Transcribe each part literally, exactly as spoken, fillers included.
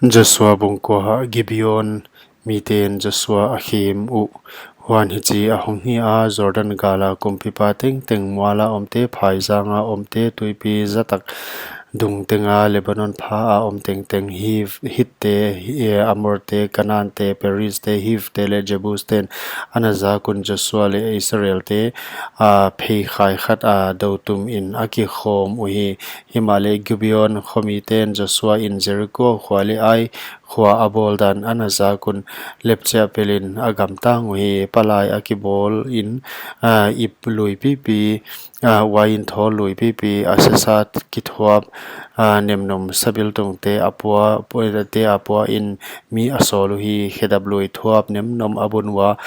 Joshua bung kua. Gibeon miten Joshua a khem uh. Huan hichi ahong hi a, Jordan gala kumpipa tengteng, muala omte, phaizanga omte, tuipi zatak dung tenga Lebanon pha a om tengteng, Hiv-, Hitte, Hi-, Amorte, Kanaante, Perizte, Hivte leh Jebusten ana zak un Joshua leh Israelte a pheikhai khat a dou tumin a kikhawm uhi. Himahleh Gibeon khomiten Joshua in Jeriko khua leh Ai khua a bawldan ana zak un, lepchiah pelin a gamtang uhi. Palai a kibawlin, a, ip lui pipi, a, uain thawl lui pipi, a sasa kithuap, a, nemnom sabiltungte a pua, puate a puain mi a sawl uhi. Khedap lui thuap nemnom a bun ua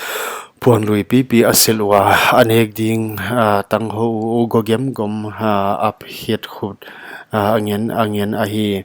puan lui pipi a silh ua, a nek ding, a, tanghou uh gogem gom, a, ap khiat khut, a, a ngen, a ngen ahi.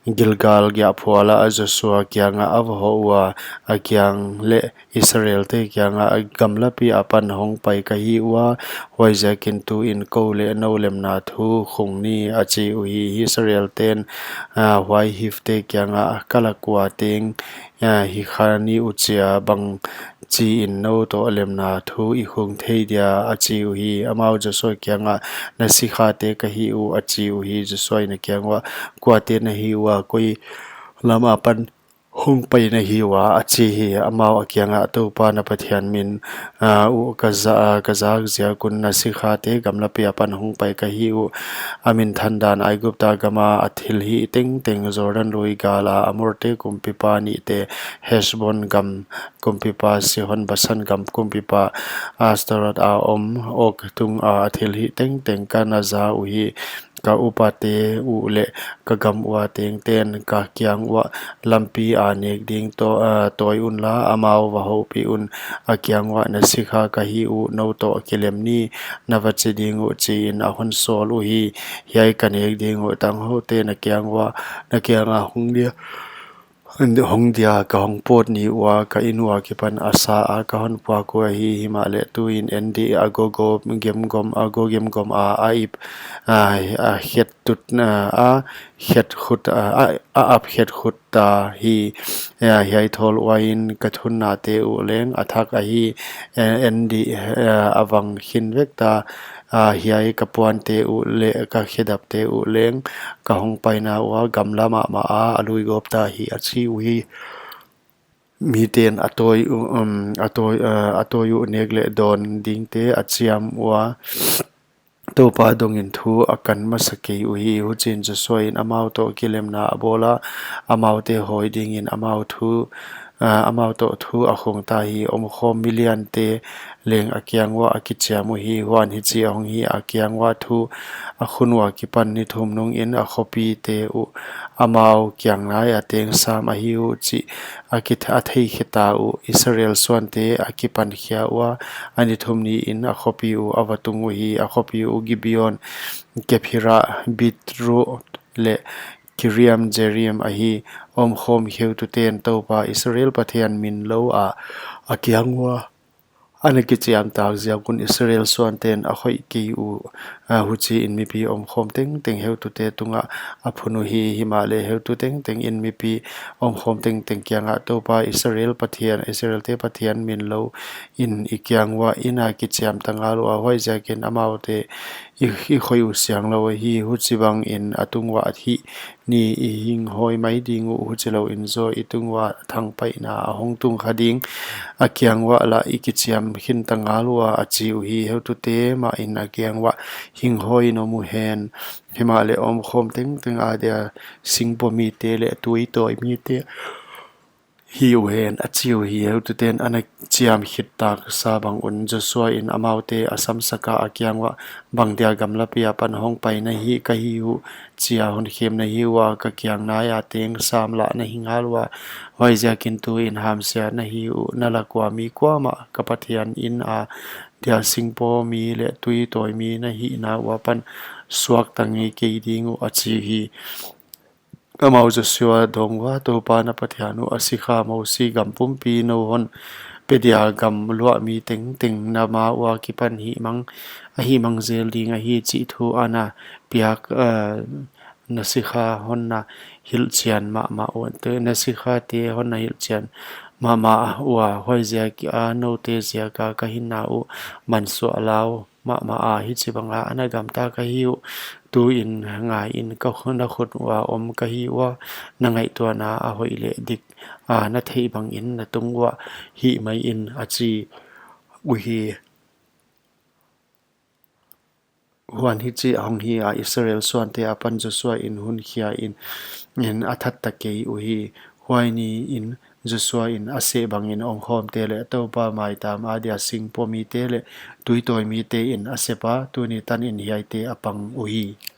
Gilgal giahphual ah Joshua kiangah a va hoh ua, a kiang leh Israelte kiangah, Gamlapi apan hong pai ka hi ua, huaiziakin tuin kou leh nou lemna thu khung ni, a chi uhi. Israelten, a, huai Hivte kiangah, Ka lak ua teng, a, hi kha ni uh chia, bang chiin nou toh lemna thu i khung thei dia, a chi uhi. Amau Joshua kiangah, Na sikhate ka hi uh, a chi uhi. Joshua in a kiang uah, Kuate na hi ua, koi lam apan hong pai na hi ua? a chi hi. Amau a kiangah, Toupa na Pathian min, a, uh ka za-, ka zak ziak un na sikhate gamlapi apan hong pai ka hi uh. A minthandan Aigupta gama a thilhih tengteng, Jordan lui gala Amorte kumpipa nihte, Hesbon gam kumpipa Sihon, Basan gam kumpipa Astarot a om Og tunga a thilhih tengteng ka na za uhi. Ka upate uh leh ka gam ua tengten ka kiang uah, Lampi a nek ding toh, a, tawi unla, amau va houpih un, a kiang uah, Na sikha ka hi uh, nou toh kilem ni, na va chi ding uh, chiin a hon sawl uhi. Hiai ka nek ding uh tanghoute na kiang uah, na kianga hong dia, hong dia ka hong pawt ni ua, ka in ua kipan a sa a ka hon puak uh ahi. Himahleh tuin en di, a gogo gemgom, a go gemgom a, a ip, a, a khiat tut, a, a khiat khut, a, a, a ap khiat khut ta hi. A, hiai thawl uain ka thunnate uh leng a thak ahi. En, en di, a, a vang khin vek ta. A, hiai ka puante uh leh ka khedapte uh leng ka hong paina ua gamla mahmah a, a lui gawp ta hi, a chi uhi. Miten a tawi uh, um, a tawi, a, a tawi uh nek leh dawn dingte a chiam ua, Toupa dongin thu a kan masa kei uhi. Huchiin Joshua in amau toh kilemna a bawla, amaute hawi dingin amau thu, a, amau toh thu a khung ta hi. Omkhawm miliante leng a kiang uah a kichiam uhi. Huan hichi ahong hi, a kiang uah thu a khun ua kipan ni thum nungin a khopite uh amau kiang naia teng sam ahi uh chih a kith-, a theikhe ta uh. Israel suante a kipankhia ua, a ni thum niin a khopi uh a va tung uhi. A khopi uh Gibeon, Kephira, Beeroth leh Kiriath-jearim ahi. Omkhawm heututen Toupa Israel Pathian min lou a, a kiang ua ana kichiam tak ziak un Israel suanten a khoih kei uh, a, huchiin mipi omkhawm tengteng heutute tungah a phun uhi. Himahleh heutu tengtengin mipi omkhawm tengteng kiangah, Toupa Israel Pathian, Israelte Pathian min lou in i kiang uah i na kichiam ta ngal ua, huaiziakin amaute i, i khoih uh siang lou ahi. Huchibangin a tung uah hih ni i hinghawi mai ding uh, huchilouin zaw i tung uah thangpaihna a hong tung kha ding. A kiang uah lah i kichiam khin ta ngal ua, a chi uhi. Heutute mahin a kiang uah, Hinghawiin om uhen, himahleh omkhawm tengteng adia singpawmite leh tuitawi mite hi uhen, a chi uhi. Heututen ana chiam khit tak sa bang un Joshua in amaute a samsak a, a kiang uah, Bangdia gamlapi apan hong pai na hi, ka hi uh chia hon khem na hi ua? Ka kiang naia teng sam lah na hi ngal ua, huaiziakin tuin hamsia na hi uh. Na lak ua mi kuamah ka Pathian in adia singpawmi leh tuitawi mi na hihna uah pan suakta ngei kei ding uh, a chi hi. Amau Joshua dawng ua, Toupa na Pathian uh a sikha Mosi gam pumpi nou hon pe dia gam luahmi tengteng na ma ua kipan hihmang, a hihmang zel ding ahi chih thu ana piak, eh, na sikhate hon na hilhchian mahmah ua, na sikhate hon na hilhchian mahmah ua, huaiziak a noute ziak a ka hinna uh mansuah lau mahmah a, hichibang a na gamta ka hi uh. Tuin ngai in, ka khut, na khut ua om ka hi ua, na ngaihtuahna a hoih leh dik a na theih bangin na tung uah hih mai in, a chi uhi. Huan hichi ahong hi a, Israel suante apan Joshua in hun khia in, in a that ta kei uhi. Huai niin Joshua in a seh bangin ongkhawmte leh Toupa maitam adia singpua mite leh tuitawi mite in a sep a, tuni tanin hiaite a pang uhi.